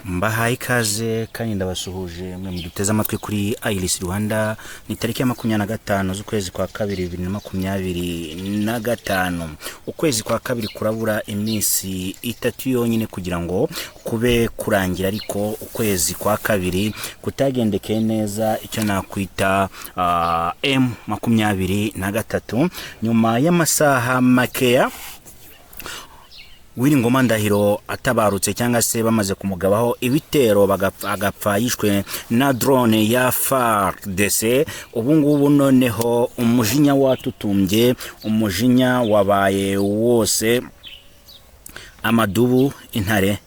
Mbahaye ikaze kandi ndabasuhuje mwe muduteze amatwi kuri Iris Rwanda. Ni tariki ya 25 z'ukwezi kwa kabiri 2025. Ukwezi kwa kabiri kurabura iminsi 3 yonyine kugira ngo kube kurangira, ariko ukwezi kwa kabiri kutagendekeye neza icyo nakwita M23 nyuma y'amasaha makeya Ngoma Ndahiro atabarutse cyangwa se bamaze kumugabaho ibitero agapfa yishwe na drone ya FARDC. Ubu ngubu noneho umujinya watutumbye, umujinya wabaye wose, amadubu intare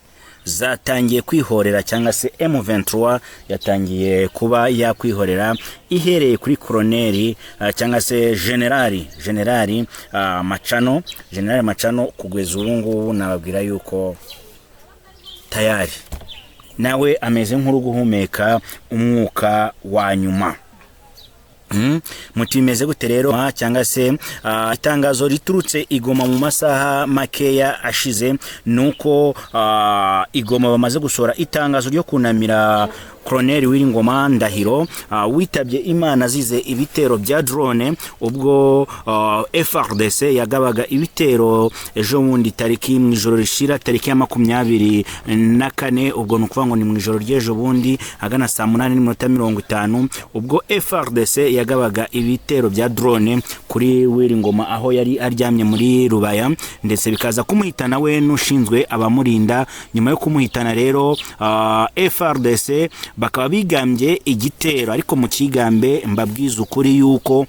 zatangiye kwihorera cyangwa se M23 yatangiye kuba yakwihorera ihereye kuri koroneri cyangwa se generali Macano, generali Macano. Kugeza ubu ngubu nababwira yuko tayari nawe ameze nk'uri guhumeka umwuka wa nyuma. Muti bimeze gute rero? Cyangwa se itangazo riturutse igoma mu masaha makeya ashize nuko igoma bamaze gusohora itangazo ryo kunamira Colonel Ngoma Ndahiro witabye Imana azize ibitero bya drone ubwo FARDC yagabaga ibitero ejo bundi tariki mu ijoro rishira tariki ya 24. Ubwo ni ukuvuga ngo ni mu ijoro ry'ejo bundi agana saa 8:50 ubwo FARDC yagabaga ibitero bya drone kuri Ngoma aho yari aryamye muri Rubaya, ndetse bikaza kumuhitana we n'ushinzwe abamurinda. Nyuma yo kumuhitana rero FARDC bakaba bigambye igitero, ariko mu kigambe mbabwiza ukuri yuko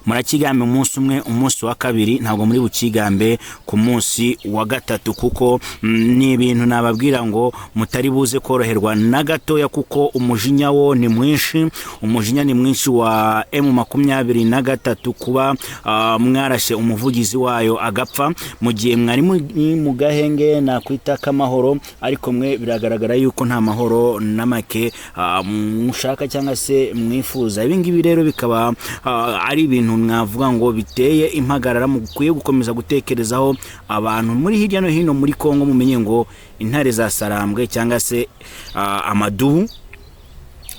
murakigambe umunsi umwe, umunsi wa kabiri, ntabwo muri bukigambe ku munsi wa gatatu, kuko ni ibintu nababwira ngo mutari buze koroherwa na gatoya, kuko umujinya wo ni mwinshi, umujinya ni mwinshi wa M23 kuba mwarashe umuvugizi wayo agapfa mu gihe mwari mu gahenge nakwita k'amahoro, ariko mwe biragaragara yuko nta mahoro na make mushaka cyangwa se mwifuza. Ibi ngibi rero bikaba ari ibintu mwavuga ngo biteye impagarara mukwiye gukomeza gutekerezaho abantu muri hirya no hino muri Kongo. Mumenye ngo intare za Sarambwe cyangwa se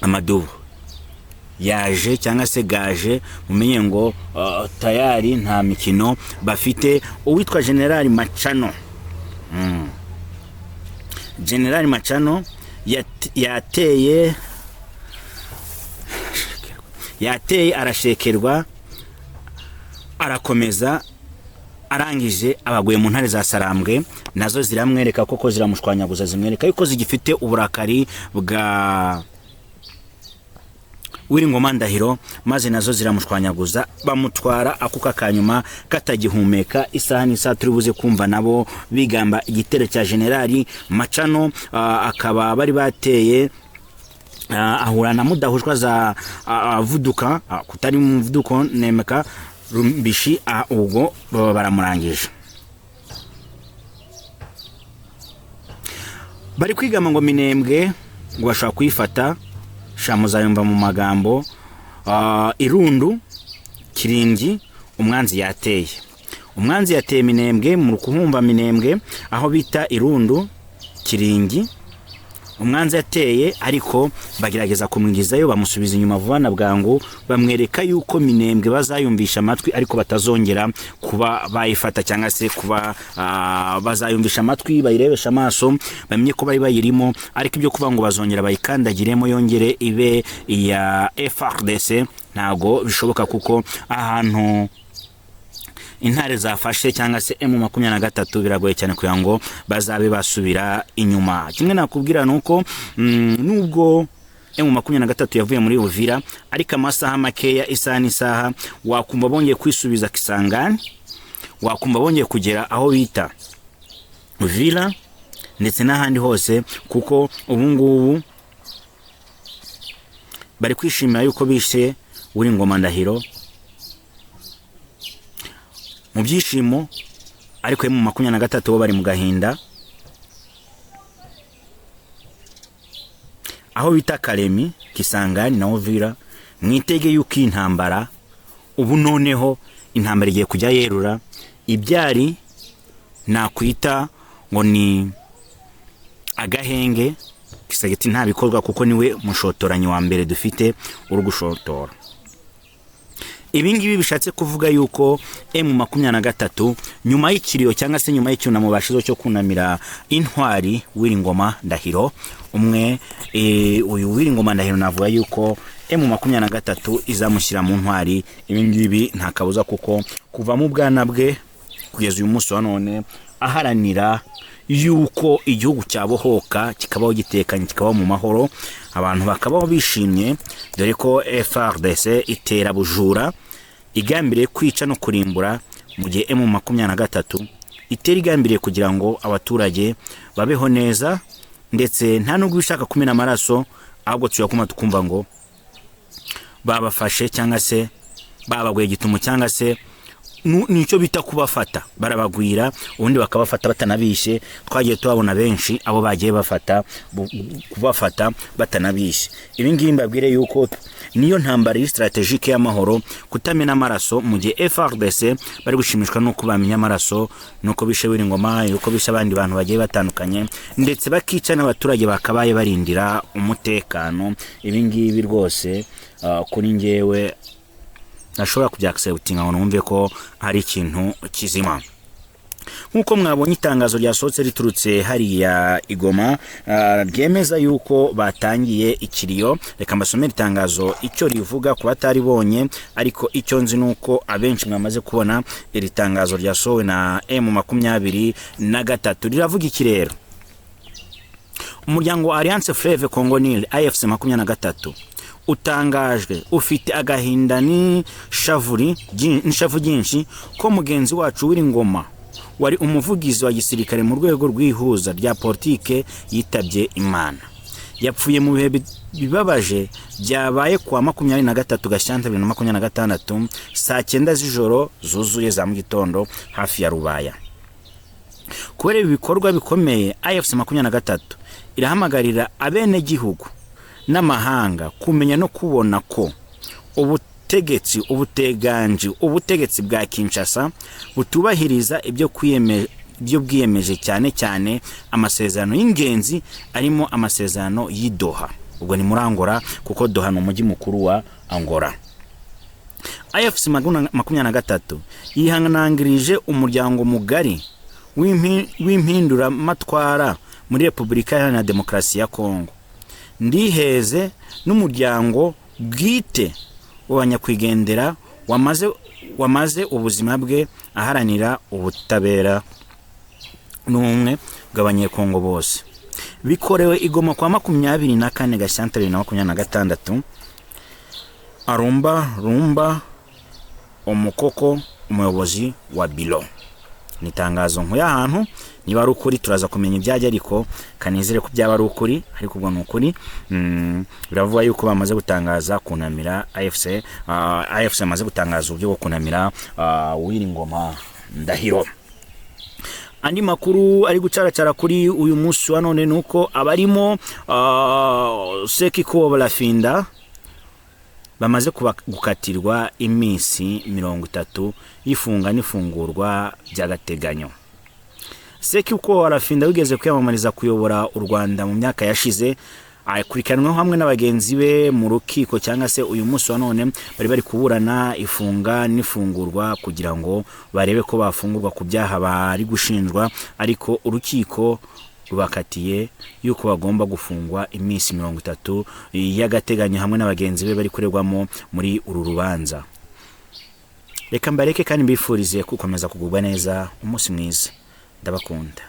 amadubu yaje cyangwa se gaje, mumenye ngo tayari nta mikino bafite. Uwitwa General Macano, General Macano yateye arashekerwa, arakomeza arangije abaguye mu ntare za Sarambwe, nazo ziramwereka koko, ziramushwanyaguza, zimwereka yuko zigifite uburakari bwa Ngoma Ndahiro, maze nazo ziramushwanyaguza bamutwara akuka kanyuma katagihumeka. Isaha n'isaha turi buze kumva nabo bigamba igitero cya Generali Macano, akaba bari bateye ahura na Mudahushwa za avuduka kutari muvuduko nemeka Rumbishi, ubwo baba baramurangije. Bari kwigama ngo Minembwe ngo bashobora kuyifata, shamuzayumva mu magambo. Irundu Kiringi umwanzi yateye, umwanzi yateye Minembwe mu kuhumba Minembwe aho bita Irundu Kiringi umwanzi yateye, ariko bagerageza kumwigizayo bamusubiza inyuma vuba na bwangu, bamwereka yuko Minembwe bazayumvisha amatwi ariko batazongera kuba bayifata cyangwa se kuba bazayumvisha amatwi bayirebesha amaso bamenye ko bari bayirimo, ariko ibyo kuba ngo bazongera bayikandagiremo yongere ibe iya FARDC ntago bishoboka, kuko ahantu intare zafashe cyangwa se M23 biragoye cyane kugira ngo bazabe basubira inyuma. Kimwe nakubwira nuko nubwo M23 yavuye muri Uvira, ariko amasaha makeya, isaha n'isaha wakumva bongeye kwisubiza Kisangani, wakumva bongeye kugera aho bita Uvira ndetse n'ahandi hose, kuko ubu ngubu bari kwishimira yuko bishe Ngoma Ndahiro mu byishimo, ariko mu 23 bo bari mu gahinda. Aho bita Kalemi, Kisangani na Uvira, mwitege yuko intambara ubu noneho intambara igiye kujya yerura ibyari nakwita ngo ni Agahenge Tshisekedi ntabikorwa, kuko niwe mushotoranyi wa mbere dufite uri gushotora. Ibi ngibi bishatse kuvuga yuko M23, nyuma y'ikiriyo cyangwa se nyuma y'icyunamo bashizeho cyo kunamira intwari Willy Ngoma Ndahiro umwe, uyu Willy Ngoma Ndahiro navuga yuko M23 izamushyira mu ntwari. Ibi ngibi nta kabuza, kuko kuva mu bwana bwe kugeza uyu munsi wa none aharanira yuko igihugu cyabohoka, kikabaho gitekanye, kikabaho mu mahoro, abantu bakabaho bishimye, dore ko FARDC itera bujura igambiriye kwica no kurimbura, mu gihe M23 itera igambiriye kugira ngo abaturage babeho neza, ndetse nta nubwo ishaka kumena amaraso, ahubwo tuyakuma tukumva ngo babafashe cyangwa se babaguye gitumo, cyangwa se nicyo bita kubafata, barabagwira ubundi bakabafata batanabishe. Twagiye tubabona benshi abo bagiye bafata, kubafata batanabishe. Ibi ngibi mbabwire yuko niyo ntambara iri stratégique y'amahoro, kutamena amaraso, mu gihe FARDC bari gushimishwa nuko bamenya amaraso, nuko bishe Ngoma, yuko bishe abandi bantu bagiye batandukanye, ndetse bakica n'abaturage bakabaye barindira umutekano. Ibi ngibi rwose, kuri njyewe ntashobora kubyacceptinga ngo numve ko hari ikintu kizima. Nk'uko mwabonye itangazo ryasohotse riturutse hariya i Goma, ryemeza yuko batangiye ikiriyo, reka mbasomere itangazo icyo rivuga ku bataribonye, ariko icyo nzi ni uko abenshi mwamaze kubona iri tangazo ryasohowe na M23. Riravuga iki rero? Umuryango wa Alliance Fleuve Congo Nil, AFC 23, utangajwe ufite agahinda n'ishavu ryinshi ko mugenzi wacu Willy Ngoma, wari umuvugizi wa gisirikare mu rwego rw'ihuza rya politike, yitabye Imana. Yapfuye mu bihe bibabaje byabaye kuwa 23 Gashyantare 2026, saa 9 z'ijoro zuzuye za mu gitondo, hafi ya Rubaya. Kubera ibi bikorwa bikomeye, AFC 23 irahamagarira abenegihugu n'amahanga kumenya no kubona ko ubutegetsi ubuteganji ubutegetsi bwa Kinshasa butubahiriza ibyo bwiyemeje, cyane cyane amasezerano y'ingenzi arimo amasezerano y'i Doha. Ubwo ni muri Angola, kuko Doha ni umujyi mukuru wa Angola. AFC 23 yihanangirije umuryango mugari w'impinduramatwara muri Repubulika Iharanira Demokarasi ya Kongo, ndiheze n'umuryango bwite w'abanyakwigendera wamaze ubuzima bwe aharanira ubutabera n'ubumwe bw'Abanyekongo bose. Bikorewe i Goma kwa 24 Gashyantare 2026. Arumba Rumba Omukoko, umuyobozi wa biro. Ni itangazo nkuye ahantu, niba ari ukuri turaza kumenya ibyajya, ariko kanizere ko byaba ari ukuri, ariko ubwo ni ukuri. Biravuga yuko bamaze gutangaza kunamira AFC, AFC amaze gutangaza uburyo bwo kunamira Willy Ngoma Ndahiro. Andi makuru ari gucaracara kuri uyu munsi wa none nuko abarimo Sekikubo Barafinda bamaze gukatirwa iminsi 30 y'ifunga n'ifungurwa by'agateganyo. Sekikubo Barafinda wigeze kwiyamamariza kuyobora u Rwanda mu myaka yashize akurikiranweho hamwe na bagenzi be mu rukiko, cyangwa se uyu munsi wa none bari kuburana ifunga n'ifungurwa kugira ngo barebe ko bafungurwa ku byaha bari gushinjwa, ariko urukiko rubakatiye yuko bagomba gufungwa iminsi 30 y'agateganyo hamwe na bagenzi be bari kuregwamo muri uru rubanza. Reka mbareke kandi mbifurize gukomeza kugubwa neza. Umunsi mwiza, ndabakunda.